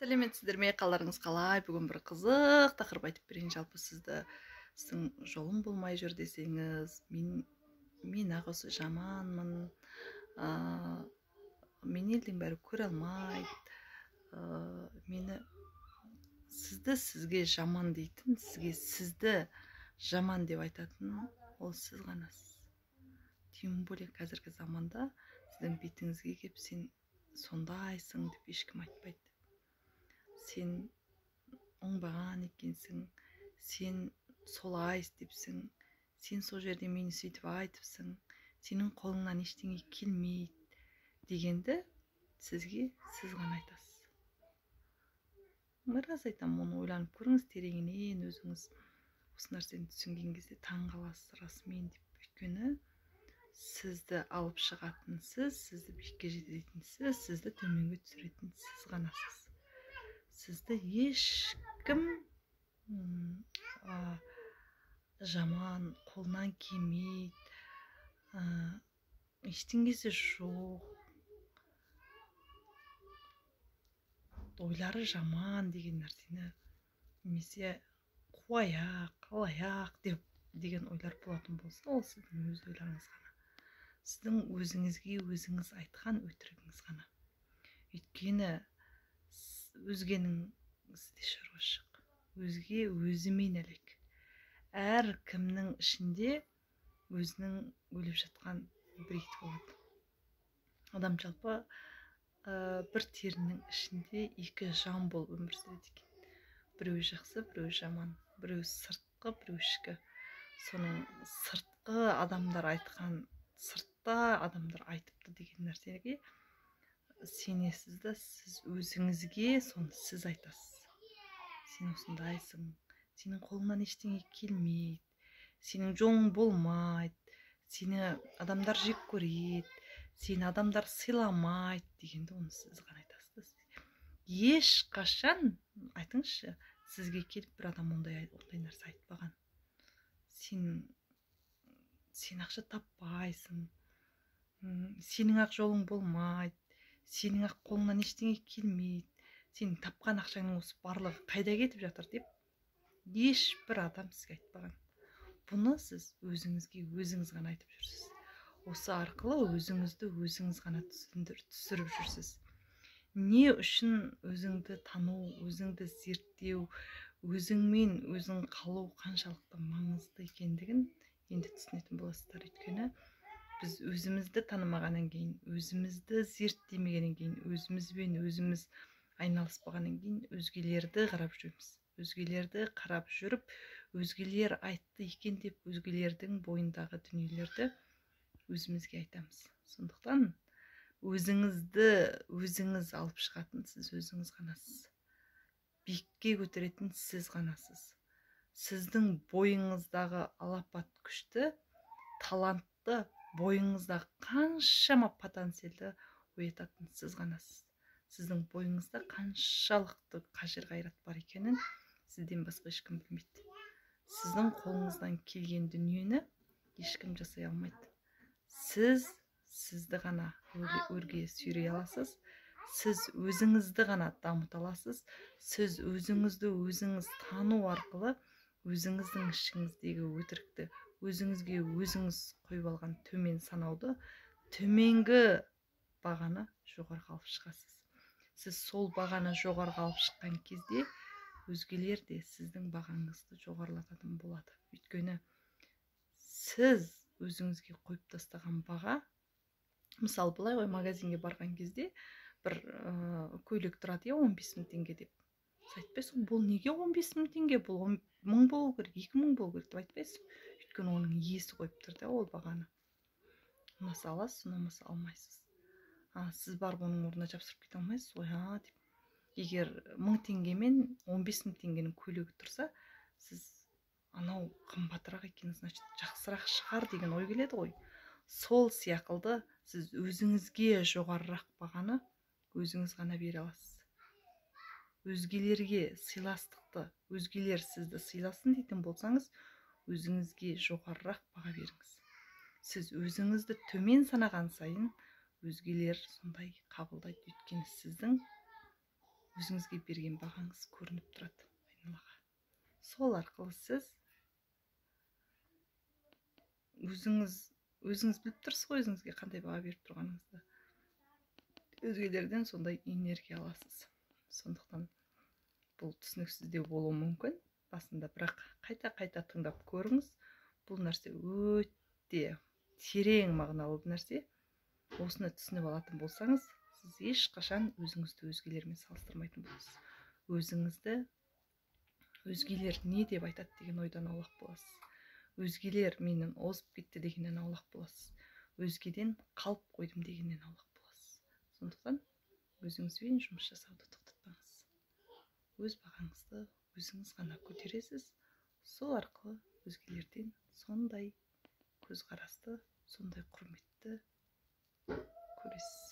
Сәлеметсіздер ме, қалдарыңыз қалай? Бүгін бір қызық тақырып айтып берейін. Жалпы сіздің жолым болмай жүр десеңіз, мен ақ осы жаманмын, мені елдің бәрі көре алмайды, мені сізді сізге жаман дейтін, сізге сізді жаман деп айтатын ол сіз ғанасыз. Тем более қазіргі заманда сіздің бетіңізге келіп сен сондайсың деп ешкім айтпайды. Сен оңбаған екенсің, сен солай істепсің, сен сол жерде мені сөйтіп айтыпсың, сенің қолыңнан ештеңе келмейді дегенді сізге сіз ғана айтасыз. Біраз айтамын, оны ойланып көріңіз тереңінен, өзіңіз осы нәрсені түсінген кезде таң қаласыз расымен деп. Өйткені сізді алып шығатын сіз, сізді биікке жетелейтін сіз, сізді төменге түсіретін сіз ғанасыз. Сізді ешкім жаман, қолынан келмейді, ештеңесі жоқ, ойлары жаман деген нәрсені, немесе қуаяқ, алаяқ деп деген ойлар болатын болса, ол сіздің өз ойларыңыз ғана. Сіздің өзіңізге өзіңіз айтқан өтірігіңіз ғана. Өйткені өзгенің сізде шаруасы жоқ. Өзге өзімен әлек. Әр кімнің ішінде өзінің өліп жатқан бір иті болады. Адам жалпы бір терінің ішінде екі жан болып өмір сүреді екен. Біреуі жақсы, біреуі жаман, біреуі сыртқы, біреуі ішкі. Соның сыртқы адамдар айтқан, сыртта адамдар айтыпты деген нәрсеге сенесіз да, сіз өзіңізге соны сіз айтасыз. Сен осындайсың, сенің қолыңнан ештеңе келмейді, сенің жолың болмайды, сені адамдар жек көреді, сені адамдар сыйламайды дегенді оны сіз ғана айтасыз. Ешқашан айтыңызшы, сізге келіп бір адам ондай нәрсе айтпаған. Сен ақша таппайсың, сенің ақ жолың болмайды, сенің ақ қолыңнан ештеңе келмейді, сенің тапқан ақшаңның осы барлығы қайда кетіп жатыр деп ешбір адам сізге айтпаған. Бұны сіз өзіңізге өзіңіз ғана айтып жүрсіз. Осы арқылы өзіңізді өзіңіз ғана түсіріп жүрсіз. Не үшін өзіңді тану, өзіңді зерттеу, өзіңмен өзің қалу қаншалықты маңызды екендігін енді түсінетін боласыздар. Өйткені біз өзімізді танымағаннан кейін, өзімізді зерттемегеннен кейін, өзімізбен өзіміз айналыспағаннан кейін өзгелерді қарап жүреміз. Өзгелерді қарап жүріп, өзгелер айтты екен деп өзгелердің бойындағы дүниелерді өзімізге айтамыз. Сондықтан өзіңізді өзіңіз алып шығатын сіз өзіңіз ғанасыз. Биікке көтеретін сіз ғанасыз. Сіздің бойыңыздағы алапат күшті, талантты, бойыңыздағы қаншама потенциалды оятатын сіз ғанасыз. Сіздің бойыңызда қаншалықты қажыр қайрат бар екенін сізден басқа ешкім білмейді. Сіздің қолыңыздан келген дүниені ешкім жасай алмайды. Сіз сізді ғана өрге сүйрей аласыз, сіз өзіңізді ғана дамыта аласыз, сіз өзіңізді өзіңіз тану арқылы өзіңіздің ішіңіздегі өтірікті, өзіңізге өзіңіз қойып алған төмен санауды, төменгі бағаны жоғарыға алып шығасыз. Сіз сол бағаны жоғарыға алып шыққан кезде өзгелер де сіздің бағаңызды жоғарылататын болады. Өйткені сіз өзіңізге қойып тастаған баға, мысалы былай ғой, магазинге барған кезде бір көйлек тұрады, иә, 15 000 теңге деп. Сіз айтпайсыз, бұл неге 15 000 теңге, бұл 1000 болу керек, 2000 болу керек деп айтпайсыз. Өйткені оның иесі қойып тұр да ол бағаны. Ұнаса аласыз, ұнамаса алмайсыз. Сіз барып оның орнына жапсырып кете алмайсыз ғой, деп. Егер 1000 теңге мен 15 000 теңгенің көйлегі тұрса, сіз анау қымбатырақ екен, значит жақсырақ шығар деген ой келеді ғой. Сол сияқылды сіз өзіңізге жоғарырақ бағаны өзіңіз ғана бере аласыз. Өзгелерге сыйластықты, өзгелер сізді сыйласын дейтін болсаңыз, өзіңізге жоғарырақ баға беріңіз. Сіз өзіңізді төмен санаған сайын өзгелер сондай қабылдайды. Өйткені сіздің Өзіңізге берген бағаңыз көрініп тұрады айналаға. Сол арқылы сіз өзіңіз біліп тұрсыз ғой өзіңізге қандай баға беріп тұрғаныңызды. Өзгелерден сондай энергия аласыз. Сондықтан бұл түсініксіздеу болуы мүмкін басында, бірақ қайта-қайта тыңдап көріңіз. Бұл нәрсе өте терең мағыналы нәрсе. Осыны түсініп алатын болсаңыз, сіз ешқашан өзіңізді өзгелермен салыстырмайтын боласыз. Өзіңізді өзгелер не деп айтады деген ойдан аулақ боласыз. Өзгелер менен озып кетті дегеннен аулақ боласыз. Өзгеден қалып қойдым дегеннен аулақ боласыз. Сондықтан өзіңізбен жұмыс жасауды тоқтатпаңыз. Өз бағаңызды өзіңіз ғана көтересіз. Сол арқылы өзгелерден сондай көзқарасты, сондай құрметті көресіз.